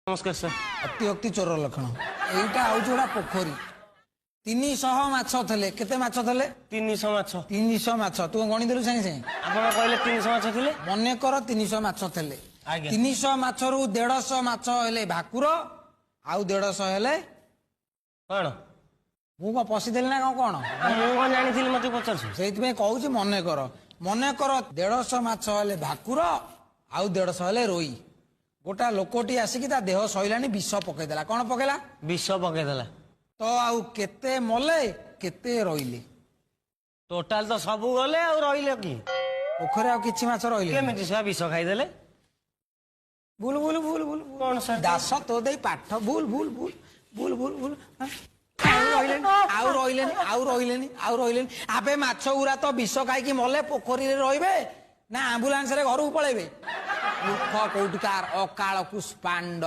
ନମସ୍କାର ସାର୍। ଅତିଭକ୍ତି ଚୋର ଲକ୍ଷଣ। ଏଇଟା ହଉଛି ଗୋଟେ ପୋଖରୀ, 300 ମାଛ ଥିଲେ। କେତେ ମାଛ ଥିଲେ? 300 ମାଛ। 300 ମାଛ। ତୁ ଗଣିଦେଲୁ ସାଙ୍ଗେ ସାଙ୍ଗେ? ଆପଣ କହିଲେ 300 ମାଛ ଥିଲେ। ମନେକର 300 ମାଛ ଥିଲେ। ଆଜ୍ଞା। 300 ମାଛରୁ 150 ମାଛ ହେଲେ ଭାକୁର, ଆଉ 150 ହେଲେ କଣ? ମୁଁ କଣ ପଶିଦେଲି ନା କଣ? କଣ ମୁଁ କଣ ଜାଣିଥିଲି, ମତେ ପଚାରୁଛୁ? ସେଇଥିପାଇଁ କହୁଛି, ମନେକର 150 ମାଛ ହେଲେ ଭାକୁର ଆଉ 150 ହେଲେ ରୋଇ। ଗୋଟା ଲୋକଟି ଆସିକି ତା ଦେହ ସଇଲାଣି, ବିଷ ପକେଇଦେଲା। କଣ ପକେଇଲା? ବିଷ ପକେଇଦେଲା। ତ ଆଉ କେତେ ମଲେ, କେତେ ରହିଲେ? ଟୋଟାଲ ତ ସବୁ ଗଲେ, ଆଉ ରହିଲେ କି? ପୋଖରୀ ଆଉ କିଛି ମାଛ ରହିଲେ? କେମିତି ସେ ବିଷ ଖାଇଦେଲେ? ଭୁଲ ଭୁଲ ଭୁଲ ଭୁଲ। କଣ ସାର୍? ଦାସ, ତୋ ଦେଇ ପାଠ ଭୁଲ ଭୁଲ ଭୁଲ ଭୁଲ ଭୁଲ ଭୁଲ। ଆଉ ରହିଲେନି, ଆଉ ରହିଲେନି, ଆଉ ରହିଲେନି, ଆଉ ରହିଲେନି। ଆବେ ମାଛ ଗୁରା ତ ବିଷ ଖାଇକି ମଲେ, ପୋଖରୀରେ ରହିବେ ନା ଆମ୍ବୁଲାନ୍ସରେ ଘରକୁ ପଳେଇବେ? ମୂର୍ଖ କୋଉଠିକାର, ଅକାଳ ପୁଷ୍ପାଣ୍ଡ।